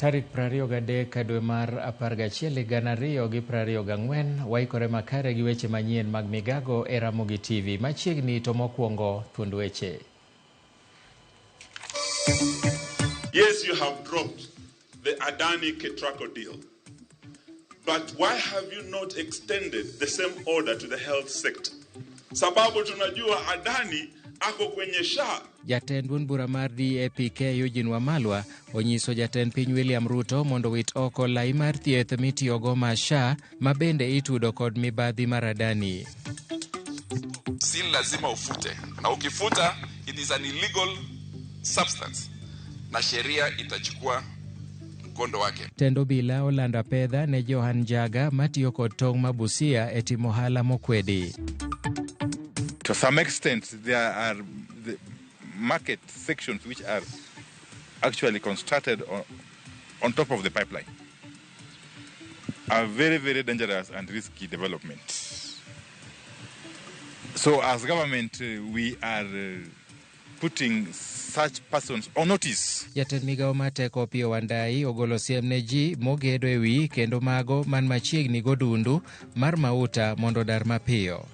Tarik 23 dwe mar 11 2024 waikore makare gi weche manyien mag migago e Ramogi TV. Machiegni to mokwongo thuond weche. Yes, you have dropped the Adani Ketraco deal. But why have you not extended the same order to the health sector? Sababu tunajua Adani ako kwenye SHA. Jatend duond bura mar DAPK Eugene Wamalwa onyiso jatend piny William Ruto mondo owit oko lai mar thieth mitiyogo ma SHA ma bende itudo kod mibadhi mar Adani. Si lazima ufute, na ukifuta it is an illegal substance na sheria itachukua mkondo wake. Tend obila olando apedha ne Johan Njaga matiyo kod tong' ma Busia e timo ohala mokwedi. To some extent, there are the market sections which are actually constructed on top of the pipeline. A very, very dangerous and risky development. So as government, we are putting such persons on notice. Jatend migawo mar teko Opiyo Wandayi ogolo siem ne ji mogedo e wi kendo mago man machiegni godundu mar mauta mondo odar mapiyo.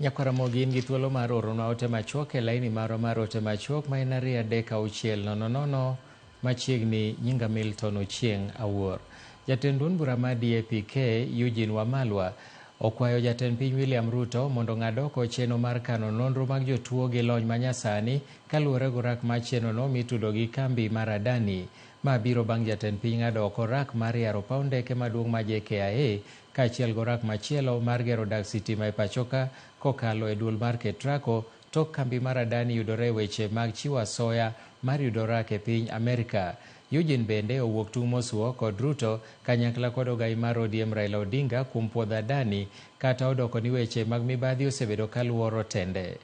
Nyakwaramogi in gi thuolo mar oronwa ote machuok e laini marwa mar ote machuok ma en 23600 machiegni nyinga Milton Ochieng' Awuor. Jatend duond bura mar DAPK Eugene Wamalwa okwayo jatend piny William Ruto mondo ong'ad oko chenro mar kano nonro mag jotuo gi lony manyasani kaluwore gi orak mar chenrono mitudo gi kambi mar Adani. Ma biro bang' jatend piny ng'ado oko orak mar yaro paw ndeke maduong' ma JKIA kaachiel gi orak machielo mar gero dag sitima e pachoka kokalo e duol mar Ketraco tok kambi mar Adani yudore e weche mag chiwo asoya mar yudo orak e piny Amerka. Eugene bende owuok tung' mosuo kod Ruto kanyakla kod ogai mar ODM Raila Odinga kuom puodho Adani kata odoko ni weche mag mibadhi osebedo kaluoro tende.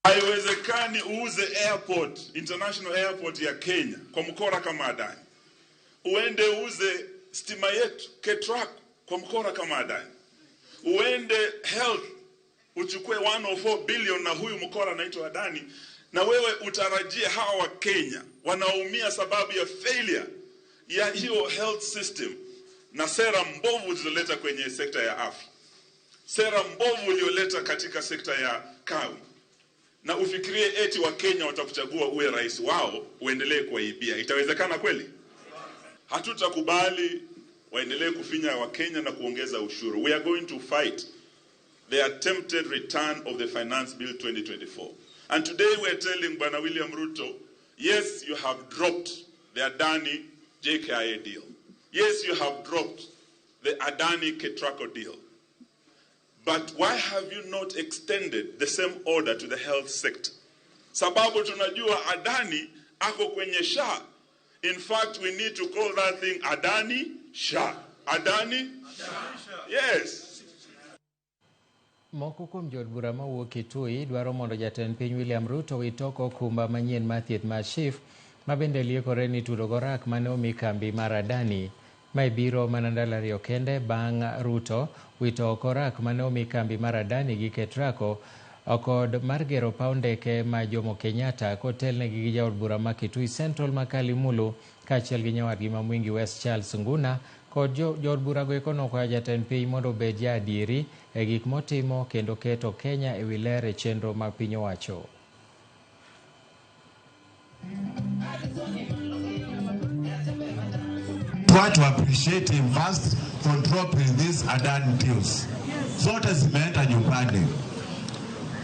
Haiwezekani uuze airport, international airport ya Kenya kwa mkora kama Adani. Uende uuze stima yetu Ketraco kwa mkora kama Adani. Uende health uchukue 104 billion na huyu mkora anaitwa Adani, na wewe utarajie hawa wa Kenya wanaumia sababu ya failure ya hiyo health system na sera mbovu zilizoleta kwenye sekta ya afya, sera mbovu iliyoleta katika sekta ya kawi, na ufikirie eti wa Kenya watakuchagua uwe rais wao uendelee kuwaibia. Itawezekana kweli? Hatutakubali waendelee kufinya wa Kenya na kuongeza ushuru. We are going to fight the attempted return of the Finance Bill 2024. And today we are telling Bwana William Ruto, yes, you have dropped the Adani JKIA deal. Yes, you have dropped the Adani Ketraco deal. But why have you not extended the same order to the health sector? Sababu tunajua Adani ako kwenye SHA. In fact, we need to call that thing Adani SHA. Adani? Yes. Moko kuom jood bura mawuok Kitui dwaro mondo jatend piny William Ruto owit oko okumba manyien mar thieth mar SHIF ma bende liekore ni tudo gorak mane omi kambi mar Adani. Mae biro mana ndalo ariyo kende bang' Ruto wito oko orak mane omi kambi mar Adani gi Ketraco kod mar gero paw ndeke ma Jomo Kenyatta kotelnegi gi jaod bura ma Kitui Central Makali Mulu kaachiel gi nyawadgi ma Mwingi West Charles Nguna kod jood burago eko nokwayo jatend piny mondo obed ja adieri e gik motimo kendo keto Kenya e wi ler e chenro mag piny owacho. Want to appreciate him first for dropping these Adani deals. Zote zimeenda nyumbani.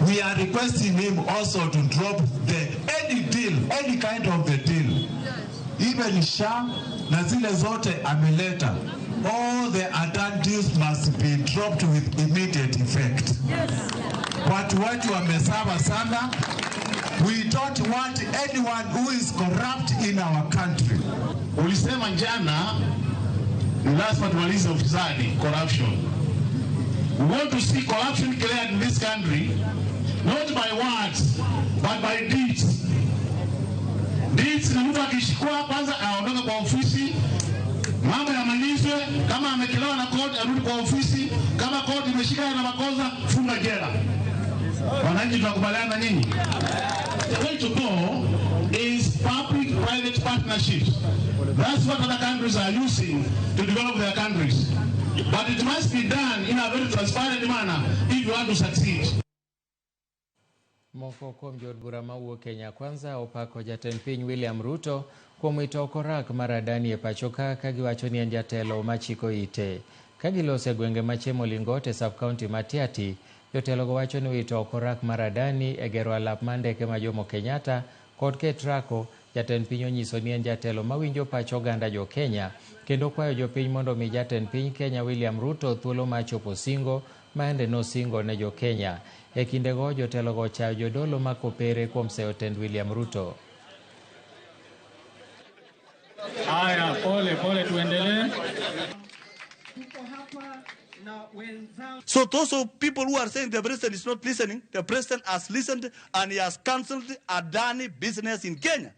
We are requesting him also to drop the any deal, any kind of the deal. Even SHA na zile zote ameleta. All the Adani deals must be dropped with immediate effect. Watu wetu wamesawa sana. We don't want anyone who is corrupt in our country. Ulisema jana ni lazima tumalize ufisadi, corruption. We want to see corruption cleared in this country, not by words, but by deeds. Deeds ni mtu akishikwa kwanza aondoke kwa ofisi, mambo yamalizwe, kama amekelewa na court arudi kwa ofisi, kama court imeshikana na makosa funga jela. Wananchi tunakubaliana nyinyi? The way to go is public-private partnerships. That's what other countries are using to develop their countries. But it must be done in a very transparent manner if you want to succeed. Moko kuom jood bura mawuok Kenya Kwanza opako jatend piny William Ruto kuom wito oko rak mar Adani e pacho ka giwacho ni en jatelo machiko ite. Ka giloso e gwenge ma Chemolingot e sub-county ma Tiaty, jotelogo wacho ni wito oko rak mar Adani e gero alap mar ndeke ma Jomo Kenyatta kod Ketraco, jatend piny onyiso ni en jatelo mawinjo pach oganda jo Kenya kendo kwayo jopiny mondo omi jatend piny Kenya William Ruto thuolo mar chopo singo ma ende nosingo ne jo Kenya. E kindego jotelogo ochayo jodolo ma kopere kuom seyo tend William Ruto. Haya, pole pole, tuendelee. So those of people who are saying the president is not listening, the president has listened and he has cancelled Adani business in Kenya.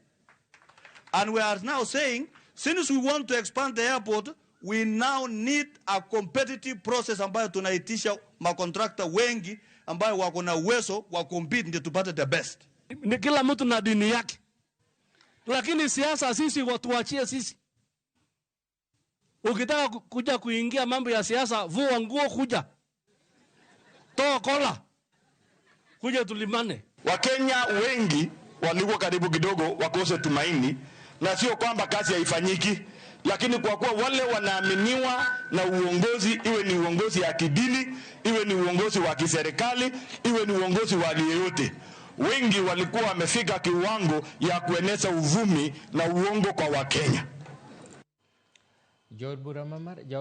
And we are now saying, since we want to expand the airport, we now need a competitive process ambayo tunaitisha makontrakta wengi ambayo wako na uwezo wa compete ndio tupate the best. Ni kila mtu na dini yake, lakini siasa sisi watuachie sisi. Ukitaka kuja kuingia mambo ya siasa, vua nguo, kuja toa kola, kuja tulimane. Wakenya wengi walikuwa karibu kidogo wakose tumaini, na sio kwamba kazi haifanyiki, lakini kwa kuwa wale wanaaminiwa na uongozi, iwe ni uongozi ya kidini, iwe ni uongozi wa kiserikali, iwe ni uongozi wa yeyote, wengi walikuwa wamefika kiwango ya kueneza uvumi na uongo kwa Wakenya. Jaod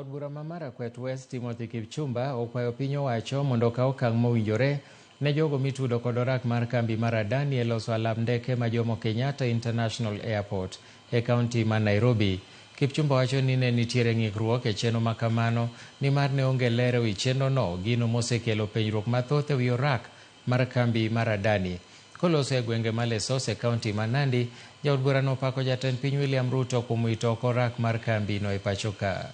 bura ma Marakwet West Timothy Kipchumba okwayo piny owacho mondo okaw okang' mowinjore ne jogo mitudo kod orak mar kambi mar Adani e loso alap ndeke ma Jomo Kenyatta International Airport e kaunti ma Nairobi. Kipchumba wacho ni ne nitiere ng'ikruok e chenro ma kamano nimar ne onge ler ewi chenrono, gino mosekelo penjruok mathoth ewi orak mar kambi mar Adani. Koloso e gwenge ma Lesos e kaunti ma Nandi, jaod bura nopako jatend piny William Ruto kuom wito oko orak mar kambi no e pacho ka.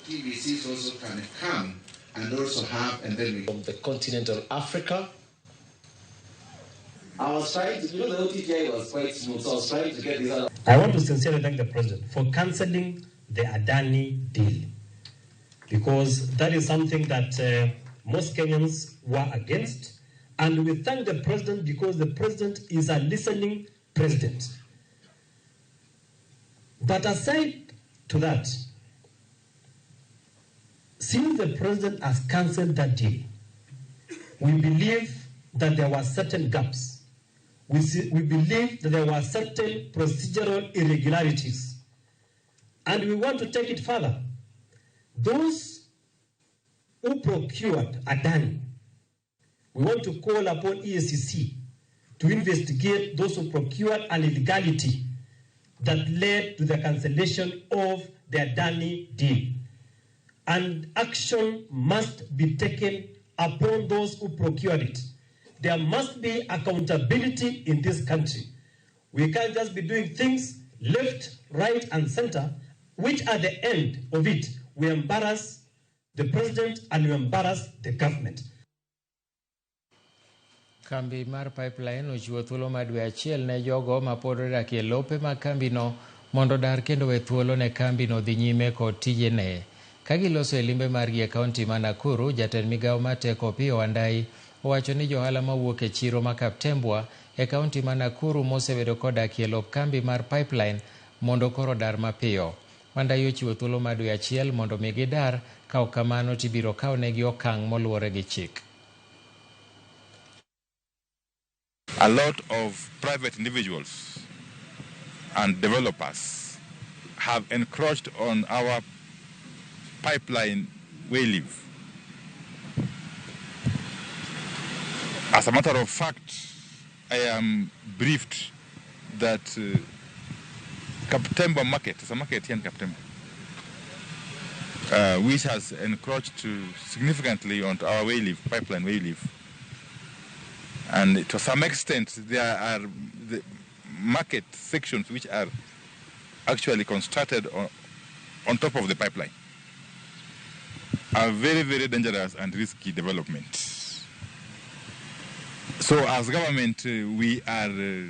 TVCs also can come and also have, and then we from the continent of Africa. I was trying to, you know, the OTTI was quite smooth, so I was trying to get this out. I want to sincerely thank the president for cancelling the Adani deal, because that is something that most Kenyans were against. And we thank the president because the president is a listening president. But aside to that, since the president has cancelled that deal, we believe that there were certain gaps. We believe that there were certain procedural irregularities. And we want to take it further. Those who procured Adani, we want to call upon EACC to investigate those who procured an illegality that led to the cancellation of the Adani deal. And action must be taken upon those who procured it. There must be accountability in this country. We can't just be doing things left, right, and center, which at the end of it, we embarrass the president and we embarrass the government. Kambi mar pipeline ochiwo thuolo mar dwe achiel ne jogo ma pod odak e lope mag kambino mondo dar kendo we thuolo ne kambino dhi nyime kod tijene. Ka giloso e limbe margi e kaunti ma Nakuru, jatend migawo mar teko Opiyo Wandayi owacho ni johala mawuok e chiro ma Kaptembwa e kaunti ma Nakuru mosebedo kodak e lop kambi mar pipeline mondo koro dar mapiyo. Wandayi ochiwo thuolo mar dwe achiel mondo mi gidar, ka ok kamano to ibiro kawnegi okang' moluwore gi chik. A lot of private individuals and developers have encroached on our pipeline wayleave. As a matter of fact, I am briefed that Kaptembwa market, it's a market here in Kaptembwa, which has encroached significantly onto our wayleave, pipeline wayleave. And to some extent, there are the market sections which are actually constructed on top of the pipeline. A very, very dangerous and risky development. So as government, we are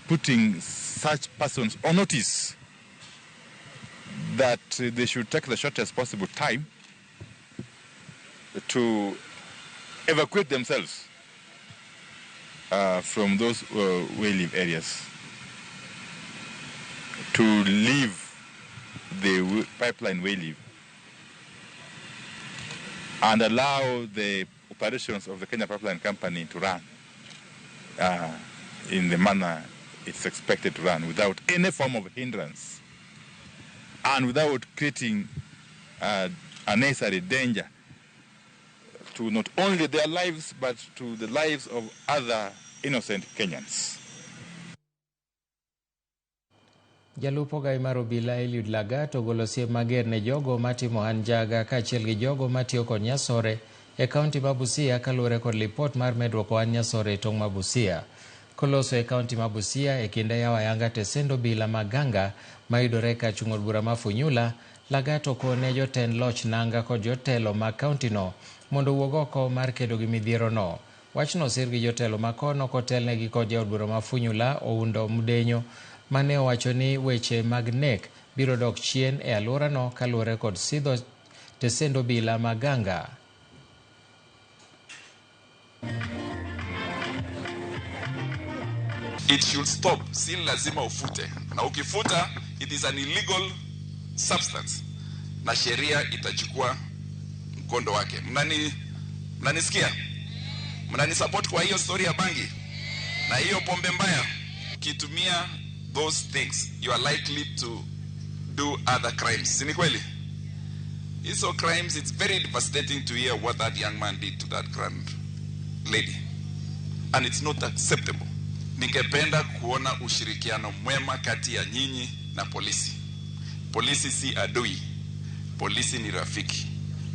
putting such persons on notice that they should take the shortest possible time to evacuate themselves from those wayleave areas, to leave the pipeline wayleave and allow the operations of the Kenya Pipeline Company to run in the manner it's expected to run, without any form of hindrance and without creating unnecessary danger to not only their lives but to the lives of other innocent Kenyans. Jalup ogai mar obila Eliud Lagat ogolo siem mager ne jogo matimo anjaga kaachiel gi jogo matiyo kod nyasore e kaunti ma Busia kaluwore kod lipot mar medruok ohand nyasore e tong' ma Busia. Koloso e kaunti ma Busia e kinde yawo ayanga tesend obila Maganga mayudore kar chung' od bura ma Funyula, Lagat okone jotend loch nanga kod jotelo mag kauntino mondo owuog oko mar kedo gi midhiero no. Wachno osir gi jotelo ma kono kotelnegi kod jaod bura ma Funyula Oundo Mdenyo mane owacho ni weche mag nek biro dok chien e alworano kaluwore kod sidho tesend obila Maganga. It should stop. Si lazima ufute, na ukifuta it is an illegal substance na sheria itachukua mkondo wake. Mnanisikia? Mnani support kwa hiyo story ya bangi na hiyo pombe mbaya? Ukitumia those things you are likely to do other crimes. Si ni kweli? Hizo crimes, it's very devastating to hear what that young man did to that grand lady, and it's not acceptable. Ningependa kuona ushirikiano mwema kati ya nyinyi na polisi. Polisi si adui. Polisi ni rafiki.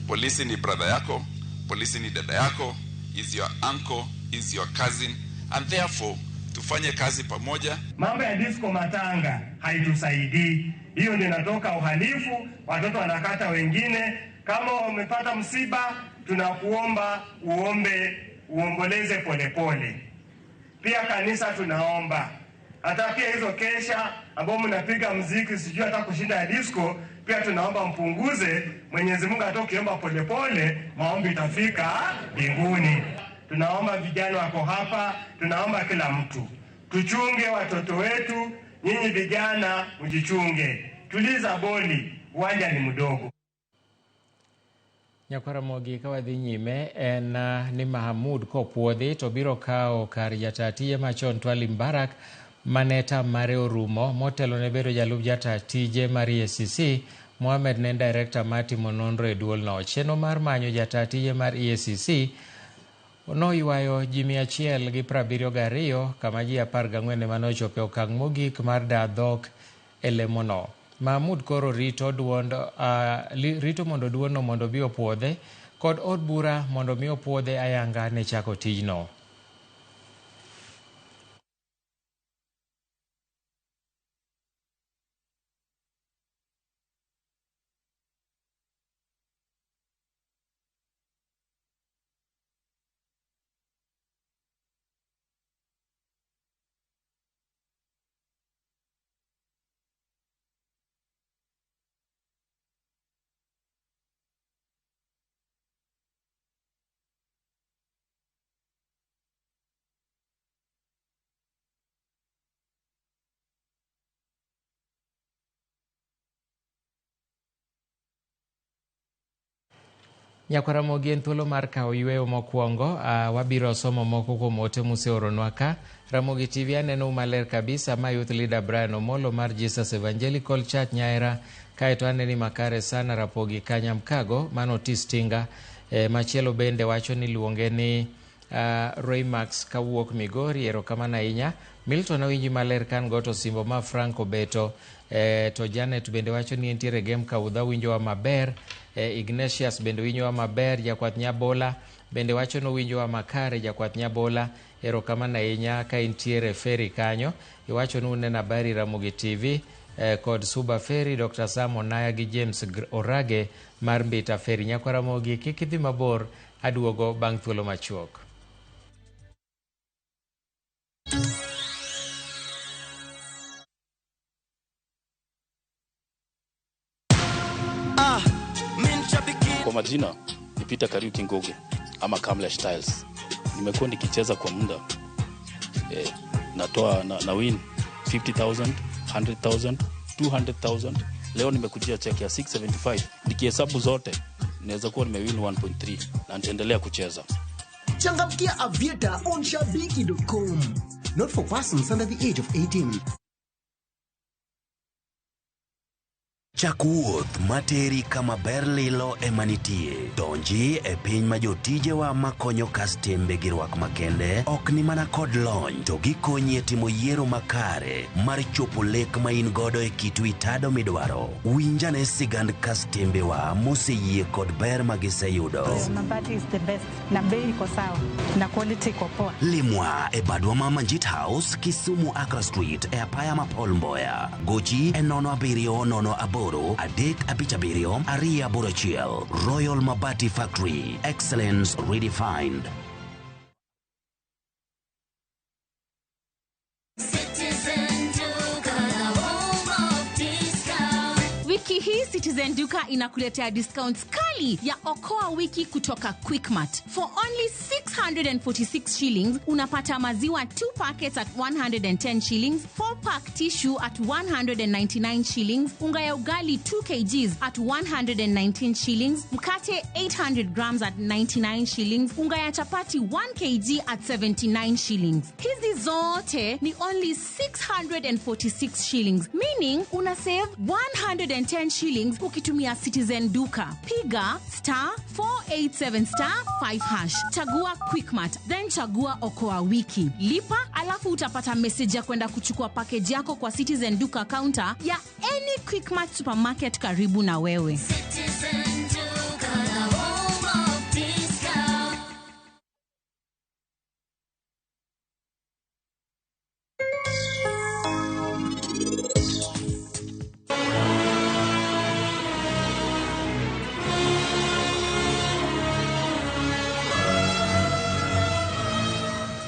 Polisi ni brother yako, polisi ni dada yako, is your uncle, is your cousin, and therefore tufanye kazi pamoja. Mambo ya disco matanga haitusaidii. Hiyo ndio inatoka uhalifu, watoto wanakata wengine. Kama wamepata msiba, tunakuomba uombe, uomboleze polepole. Pia kanisa tunaomba. Hata pia hizo kesha ambao mnapiga muziki sijui hata kushinda ya disco, pia tunaomba mpunguze. Mwenyezi Mungu atokiomba polepole, maombi itafika mbinguni. Tunaomba vijana wako hapa, tunaomba kila mtu tuchunge watoto wetu. Nyinyi vijana mjichunge, tuliza boli, uwanja ni mdogo. Nyakwaramogi ka wadhi nyime en ni Mahamud kopuodhi to biro kawo kar jataa tije machon Twali Mbarak mane tam mare orumo motelo ne bedo jalup jataa tije mar EACC. Mohamed ne en director mar timo nonro e duolno. Chenro mar manyo jataa tije mar EACC noywayo ji 172 kama ji 14 ema nochopo e okang' mogik mar daa dhok e lemono. Mahmud koro rito rito mondo duondno mondo bi opuodhe kod od bura mondo mi opuodhe ayanga ne chako tijno. Nyakwaramogi en thuolo mar kawo yweyo mokwongo. Wabiro somo moko kuom ote museoronwa ka. Ramogi TV aneno maler kabisa ma youth leader Brian Omolo mar Jesus Evangelical Church Nyaera. Kaeto aneni makare sana Rapogi Kanyamkago mano Otis Tinga. Machielo bende wacho ni luonge ni Roymax kawuok Migori, erokamano ahinya. Milton awinji maler kan goto simbo ma Frank Obeto. To Janet bende wacho ni entiere game kaudha winjowa maber. Ignatius bende winjowa maber. Jakwath Nyabola bende wacho ni winjowa makare. Jakwath Nyabola, erokamano ahinya ka intiere feri kanyo. Iwacho ni uneno habari Ramogi TV kod Suba Ferry, Dr. Sam Onaya gi James Orage mar Mbita Ferry. Nyakwaramogi kik idhi mabor, aduogo bang' thuolo machuok. Kwa majina ni Peter Kariuki Ngugi ama Kamlesh Tiles. Nimekuwa nikicheza kwa muda natoa na win 50,000, 100,000, 200,000. Leo nimekujia check ya 675. Nikihesabu zote naweza kuwa nimewin 1.3 na nitaendelea kucheza. Changamkia Aviator on shabiki.com. Not for persons under the age of 18. Chak wuoth materi kama ber lilo ema nitie. Donji e piny ma jotijewa makonyo kastembe gi rwak makende ok ni mana kod lony to gikonyi e timo yiero makare mar chopo lek ma in godo e kit wi tado midwaro. Winjane sigand kastembewa moseyie kod ber ma giseyudo. Mabati is the best na bei iko sawa na quality iko poa. Limwa e badwa ma Manjit House, Kisumu Accra Street e apaya ma Paul Mboya. Gochi e 07 08 357 281. Royal Mabati Factory. Excellence redefined. Wiki hii Citizen Duka inakuletea discounts kali ya Okoa Wiki kutoka Quickmart. For only 646 shillings unapata maziwa 2 packets at 110 shillings, 4 pack tissue at 199 shillings, unga ya ugali 2 kgs at 119 shillings, mkate 800 grams at 99 shillings, unga ya chapati 1 kg at 79 shillings. Hizi zote ni only 646 shillings, meaning una save 110 shillings ukitumia Citizen Duka. Piga star 487 star 5 hash, chagua Quickmart, then chagua Okoa Wiki, lipa, alafu utapata message ya kwenda kuchukua package yako kwa Citizen Duka counter ya any Quickmart supermarket karibu na wewe. Citizen Duka, the home of discount.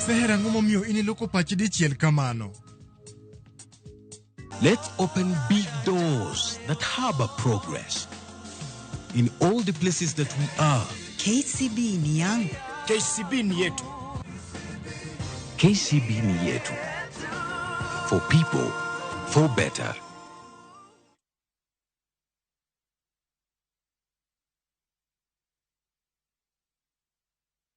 Seher ang'o momiyo in iloko pachi dichiel kamano? Let's open big doors that harbor progress in all the places that we are. KCB ni yangu. KCB ni yetu. KCB ni yetu. For people, for better.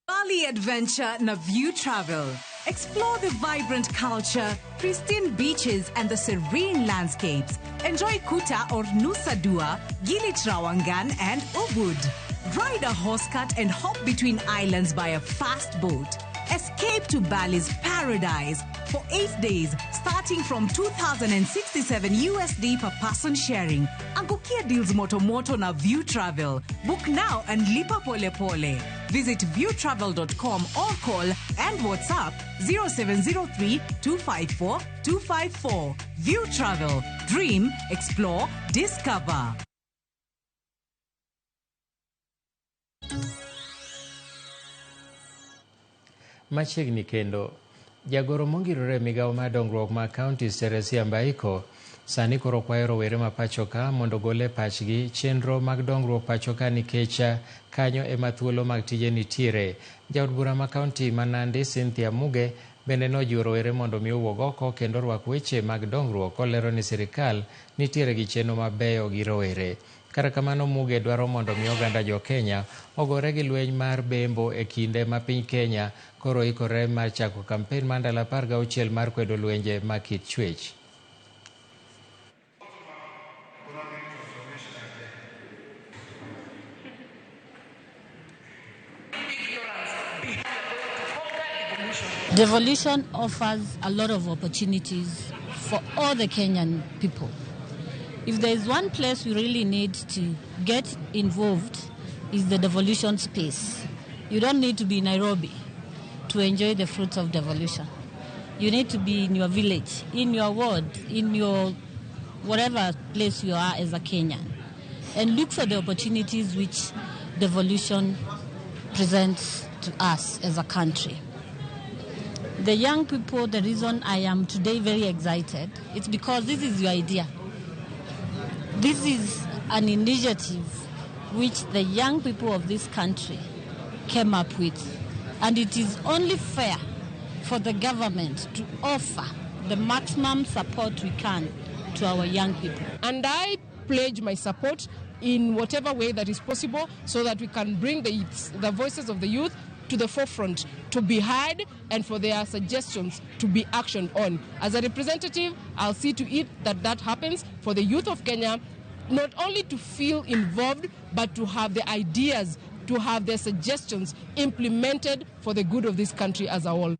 Bali Adventure na View Travel. Explore the vibrant culture, pristine beaches, and the serene landscapes. Enjoy Kuta or Nusa Dua, Gili Trawangan, and Ubud. Ride a horse cart and hop between islands by a fast boat. Escape to Bali's paradise for 8 days, starting from 2,067 USD per person sharing. Angukia deals moto moto na View Travel. Book now and lipa pole pole. Visit viewtravel.com or call and WhatsApp 0703 254 254. View Travel. Dream, explore, discover. Machiegni kendo, jagoro mongirore e migawo mar dongruok mag kaunti Teresia Mbaiko sani koro kwayo rowere ma pacho ka mondo ogol e pachgi chenro mag dongruok pacho ka nikech kanyo ema thuolo mag tije nitiere. Jaod bura ma kaunti ma Nandi Cynthia Muge bende nojiwo rowere mondo mi owuog oko kendo orwak weche mag dongruok kolero ni sirikal nitiere gi chenro mabeyo gi rowere. Kata kamano Muge dwaro mondo mi oganda jo Kenya ogore gi lweny mar bembo e kinde ma piny Kenya koro ikore mar chako kampen mar ndalo 16 mar kwedo lwenje ma kit chwech. Devolution offers a lot of opportunities for all the Kenyan people. If there is one place we really need to get involved is the devolution space. You don't need to be in Nairobi to enjoy the fruits of devolution. You need to be in your village, in your ward, in your whatever place you are as a Kenyan, and look for the opportunities which devolution presents to us as a country. The young people, the reason I am today very excited, it's because this is your idea. This is an initiative which the young people of this country came up with. And it is only fair for the government to offer the maximum support we can to our young people. And I pledge my support in whatever way that is possible so that we can bring the voices of the youth to the forefront, to be heard and for their suggestions to be actioned on. As a representative, I'll see to it that that happens for the youth of Kenya, not only to feel involved, but to have the ideas, to have their suggestions implemented for the good of this country as a whole.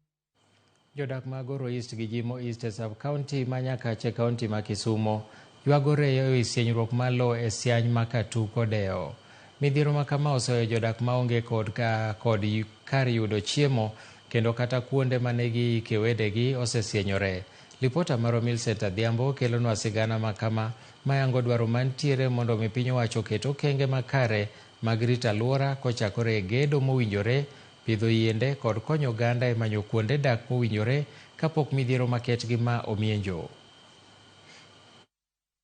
Jodak mag Goro East gi Jimo East e sub-county ma Nyakache, county ma Kisumo, ywago reyo ewi sienyruok mar lowo e siany ma Katu kodewo. Midhiero ma kama oseweyo jodak maonge kod kar yudo chiemo kendo kata kuonde mane giike wedegi osesienyore. Lipota marwa Millicent Adhiambo kelonwa sigana ma kama mayango dwaro mantiere mondo mi piny owacho oket okenge makare mag rito alwora kochakore e gedo mowinjore, pidho yiende kod konyo oganda e manyo kuonde dak mowinjore kapok midhiero maketgi ma omienjo.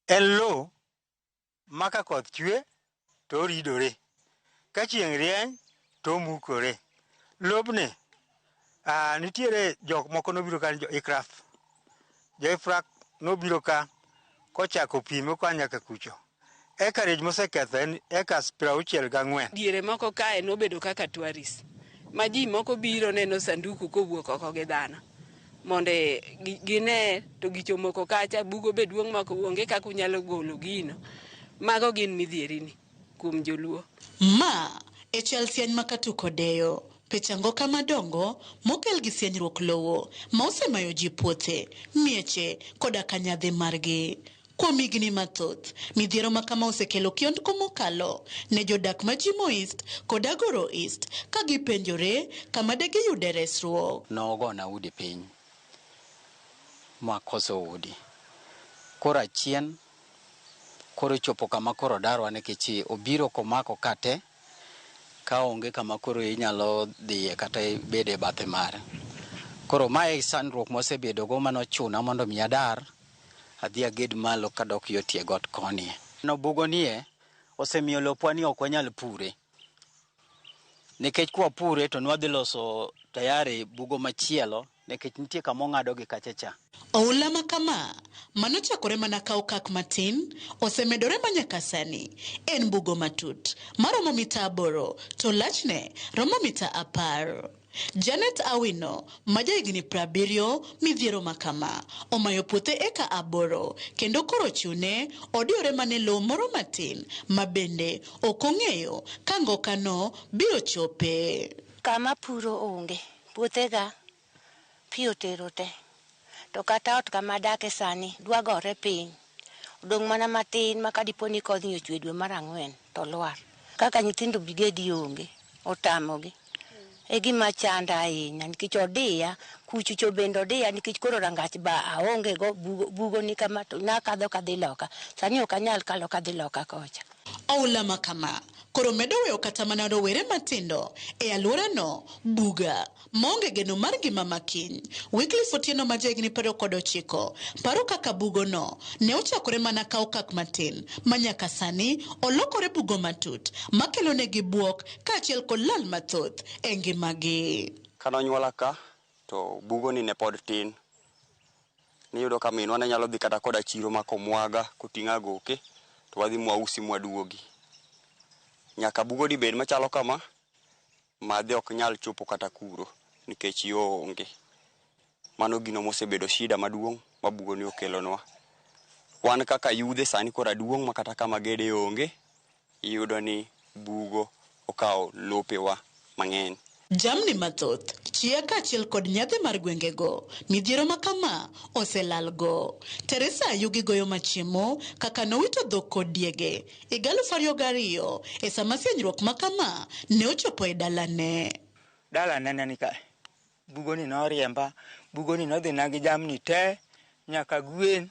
En lowo ma ka koth chwe to oridore, ka chieng' rieny to omukore. Lobni nitiere jok moko nobiro ka, jo ICRAF. Jo ICRAF nobiro ka kochako pime koa nyaka kucho. Acreage moseketho en acres 64. Diere moko kae nobedo kaka tourist ma ji moko biro neno sanduku kowuok oko gi dhano mondo gine to gichomoko kacha bugo be duong' moko onge kaka unyalo golo gino. Mago gin midhierini kuom joluo. Ma e chal siany ma Katu kodeyo. Picha ngoka madongo mokel gi sienyruok lowo ma osemayo ji puothe, mieche koda kanyadhi margi. Kuom higni mathoth, midhiero ma kama osekelo kiondko mokalo ne jodak ma Jimo East kod Agoro East ka gipenjore kama de giyude resruok. Nogona udi piny makoso udi. Koro achien koro chopo kama koro darwa nikech obiro komako kate ka onge kama koro inyalo dhiye kata bede bathe mare. Koro mae sandruok mosebedogo manochuna mondo mi adar adhi aged malo kadok yo tie got koni. No bugo nie osemiyo lopwa ni ok wanyal pure. Nikech kwa pure to nwadhi loso tayari bugo machielo nikech nitie kama ong'ado gi kacha cha. Oula ma kama manochakore mana ka okak matin osemedore manyaka sani. En bugo matut maromo mita 8 to lachne romo mita 10. Janet Awino ma jahigni 70 midhiero makama omayo puothe eka 8 kendo koro chune odiyore mane lowo moro matin ma bende ok ong'eyo ka ngokano biro chope. Kama puro onge, puothega pi otero te. To kata ot kama adake sani dwa gore piny. Odong' mana matin ma kadipo ni kodhni ochwe dwe mar 4 to lwar. Kaka nyithindo brigade onge, otamogi. E gima chanda ahinya nikech odiya, kuchucho bende odiya nikech koro rangach ba aonge go, bugo ni kama to nakadho kadhi loka. Sani ok anyal kalo kadhi loka kocha. Oula ma kama koro medo weyo kata mana rowere matindo e alworano buga maonge geno mar ngima makiny. Wycliffe Otieno ma jahigni 29 paro kaka bugono ne ochakore mana ka okak matin ma nyaka sani olokore bugo matut makelo negi buok kaachiel kod lal mathoth e ngimagi. Kanonyuola ka to bugoni ne pod tin. Niyudo ka minwa ne nyalo dhi kata koda chiro ma komwaga koting'o agoke to wadhi mwausi mwaduogi. Nyaka bugoni bed machalo kama, madhe ok nyal chopo kata kuro nikech yo onge. Mano gino mosebedo shida maduong' ma bugoni okelonwa. Wan kaka yudhe sani koro aduong' ma kata kama gede onge, iyudo ni bugo okawo lopewa mang'eny. Jamni mathoth, chia kaachiel kod nyadhi mar gwengego, midhiero ma kama oselalgo. Teresa Ayugi goyo machiemo kaka nowito dhok kod diege higa 2002 e sama sienyruok ma kama ne ochopo e dalane. Dalane ne ni kae. Bugoni noriemba, bugoni nodhina gi jamni te, nyaka gwen,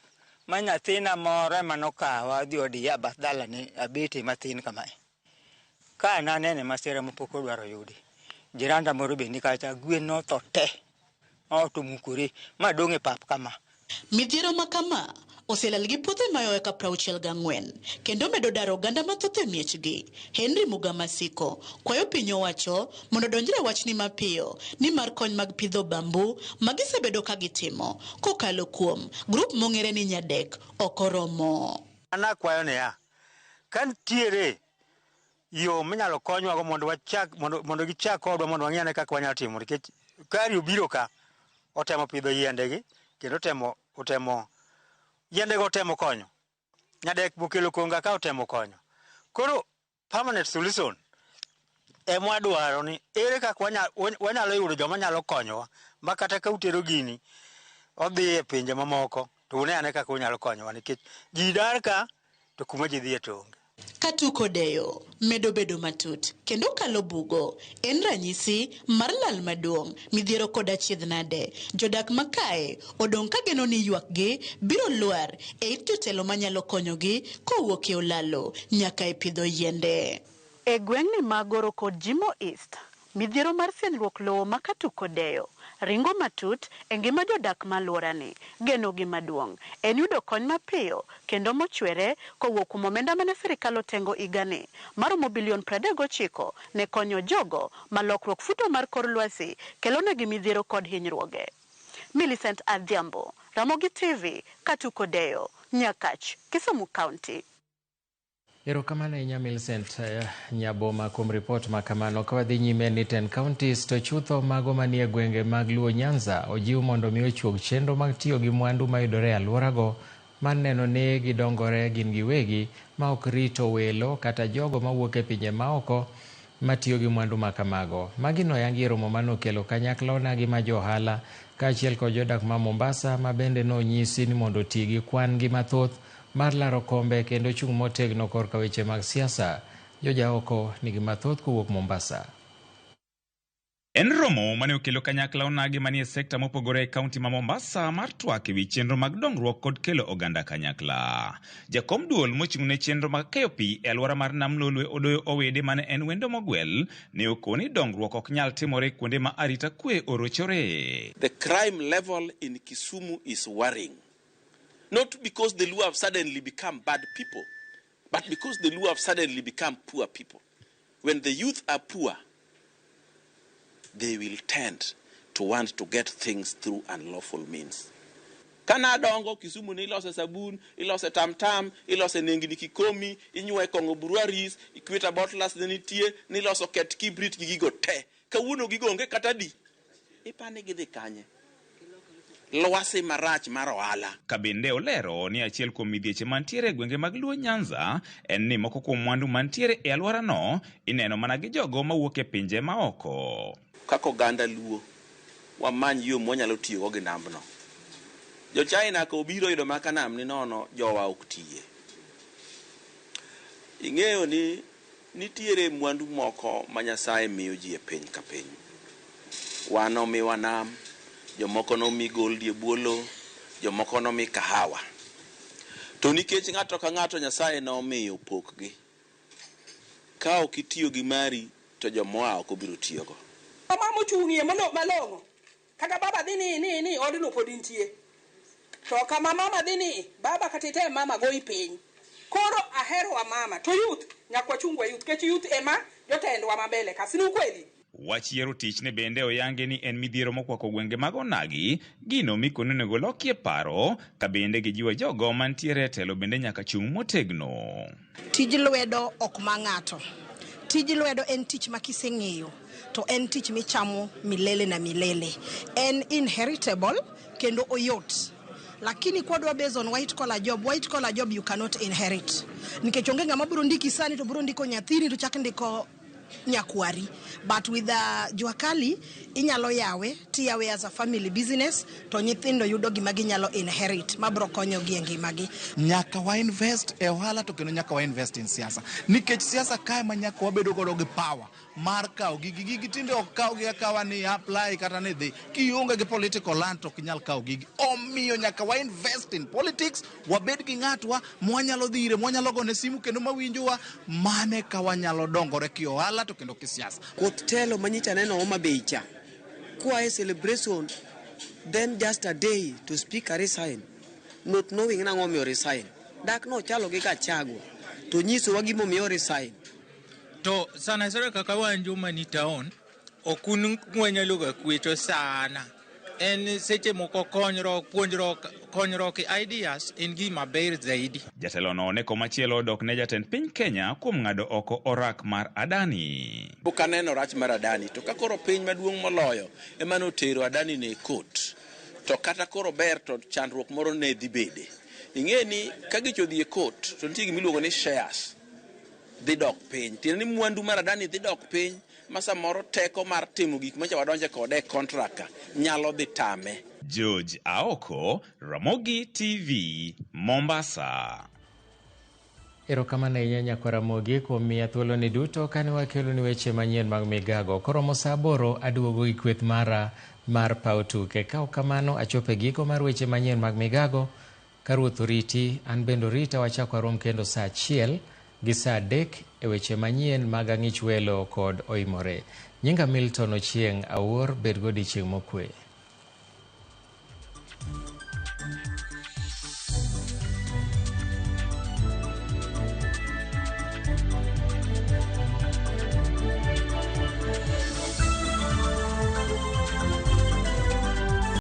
ma nyathina moro ema nokawa odhi odiya bath dalane abete matin kamae. Ka nanene masira mapok odwaro yudi. Jiranda moro be ni kacha, gwen notho te, ot omukore, ma dong' e pap kama. Midhiero ma kama oselal gi puothe mayowe ka 64 kendo medo daro oganda mathoth e miechgi. Henry Mugamasiko kwayo piny owacho mondo odonjre wachni mapiyo nimar kony mag pidho bambu ma gisebedo ka gitimo kokalo kuom grup mong'ere ni Nyadek ok oromo. An akwayo niya, ka nitiere yo minyalo konywago mondo wachak mondo gichak kodwa mondo wang'i ane kaka wanyalo timo nikech kari obiro ka otemo pidho yiendegi kendo otemo yiendego otemo konyo. Nyadek bokelo konga ka otemo konyo. Koro permanent solution ema wadwaro ni ere kaka wanyalo yudo joma nyalo konyowa ma kata ka utero gini odhi e pinje mamoko to une ane kaka unyalo konyowa nikech ji dar ka to kuma ji dhiye to onge. Katuko deyo medo bedo matut kendo kalo bugo en ranyisi mar lal maduong' midhiero kod achiedh nade. Jodak makae odong' ka geno ni ywakgi biro lwar e it jotelo manyalo konyogi kowuok e olalo nyaka e pidho yiende. E gweng'ni mag Goro kod Jimo East, midhiero mar sienyruok lowo ma Katuko deyo ringo matut e ngima jodak ma alworani. Genogi maduong' en yudo kony mapiyo kendo mochwere kowuok kuom omenda mane sirikal otengo higani maromo bilion 39 ne konyo jogo ma lokruok futo mar kor lwasi kelonegi midhiero kod hinyruoge. Millicent Adhiambo, Ramogi TV, Katuko Deyo, Nyakach, Kisumu County. Erokamano ahinya Millicent Nyaboma kuom ripot ma kamano. Ka wadhi nyime ni 10 counties to chutho mago manie gwenge mag Luo Nyanza ojiw mondo mi ochuog chenro mag tiyo gi mwandu mayudore e alworago mar neno ni gidongore gin giwegi ma ok rito welo kata jogo mawuok e pinje maoko matiyo gi mwandu ma kamago. Magi noyangi e romo manokelo kanyakla onagi ma jo ohala kaachiel kod jodak ma Mombasa ma bende nonyisi ni mondo oti gi kwan gi mathoth mar laro kombe kendo chung' motegno korka weche mag siasa. Jojaoko nigi mathoth kowuok Mombasa. En romo mane okelo kanyakla onagi manie sekta mopogore e kaunti ma Mombasa mar twak ewi chenro mag dongruok kod kelo oganda kanyakla. Jakom duol mochung' ne chenro mag keyo pi e alwora mar Nam Lolwe Odoyo Owede mane en wendo mogwel ne okoni dongruok ok nyal timore kuonde ma arita kwe orochore. The crime level in Kisumu is worrying. Not because the Luo have suddenly become bad people, but because the Luo have suddenly become poor people. When the youth are poor, they will tend to want to get things through unlawful means. Kana dongo Kisumu ni ilose sabun, ilose tamtam, ilose nengni kikomi, inywe kong'o breweries, Equator bottlers ne nitie, niloso ket kibrit gi gigo te. Kawuono gigo onge kata di. Ipani gidhi kanye? Lwasi marach mar ohala. Kabende olero ni achiel kuom midhieche mantiere e gwenge mag Luo Nyanza en ni moko kuom mwandu mantiere e alworano ineno mana gi jogo mawuok e pinje maoko. Kaka oganda Luo, wamany yo mwanyalo tiyogo gi nambno. Jo China ka obiro yudo maka nam ni nono, jowa ok tiye. Ing'eyo ni nitiere mwandu moko ma Nyasaye miyo ji e piny ka piny. Wan omiwa nam, jomoko nomi gold e bwo lowo, jomoko nomi kahawa. To nikech ng'ato ka ng'ato Nyasaye nomiyo pokgi, ka ok itiyo gi mari to jomoa oko biro tiyogo. Mama mochung'ie malong'o, kata baba dhi ni odno pod nitie. To kama mama dhi ni, baba kata item mama goyi piny. Koro ahero wa mama, to youth, nyaka wachung wa youth, nikech youth ema jotendwa mambele ka, si ni ukweli? Wach yiero tich ne bende oyange ni en midhiero mokwako gwenge mag onagi, gino mikono onego lokie paro, ka bende gijiwo jogo mantiere e telo bende nyaka chung' motegno. Tij lwedo ok ma ng'ato. Tij lwedo en tich ma kiseng'eyo to en tich michamo milele na milele. En inheritable kendo oyot. Lakini kwadwa based on white collar job, white collar job you cannot inherit. Nikech onge ng'ama biro ndiki sani to biro ndiko nyathini to chak ndiko nyakwari. But with the jua kali inyalo yawe, tiyawe as a family business to nyithindo yudo gima ginyalo inherit mabro konyogi e ngimagi. Nyaka wa invest e ohala to kendo nyaka wa invest in siasa. Nikech siasa kae ma nyaka wabedo godo gi power mar kawo gigi. Gigi tinde ok kaw gi akawa ni apply kata ni dhi. Kionge gi political land to ok inyal kawo gigi. Omiyo nyaka wa invest in politics, wabed gi ng'atwa mwanyalo dhi ire, mwanyalo gone simu kendo mawinjowa, mane ka wanyalo dongore ki ohala to kendo kisiasa. Koth telo manyicha neno Homa Bay cha, koa e celebration, then just a day to speaker resign. Not knowing nang'o omiyo resign. Dak nochalo gi Gachagua to nyisowa gimomiyo resign. To sana sana kaka wan joma ni town, ok un wanyalo ga kwecho sana. En seche moko konyruok, puonjruok, konyruok ideas en gima ber zaidi. Jatelono ne komachielo odok ne jatend piny Kenya kuom ng'ado oko orak mar Adani. Pok aneno rach mar Adani to ka koro piny maduong' moloyo ema notero Adani ne court to kata koro ber to chandruok moro ne dhi bede. Ing'e ni ka gicho odhi e court to nitie gima iluongo ni shares dhi dok piny. Tiende ni mwandu mar Adani dhi dok piny ma samoro teko mar timo gik manyocha wadonje kode e contract ka nyalo dhi tame. George Aoko, Ramogi TV, Mombasa. Erokamano ahinya nyakwar Ramogi kuom miya thuoloni duto kane wakeloni weche manyien mag migago. Koromo saa aboro aduogo gi kweth mara mar paw tuke. Ka ok kamano achopo e giko mar weche manyien mag migago. Ka Ruoth oriti, an bende orita wachak warom kendo saa achiel gi saa adek e weche manyien mag Ang'ich Welo kod Oimore. Nyinga Milton Ochieng' Awuor, bed godiochieng' mokwe.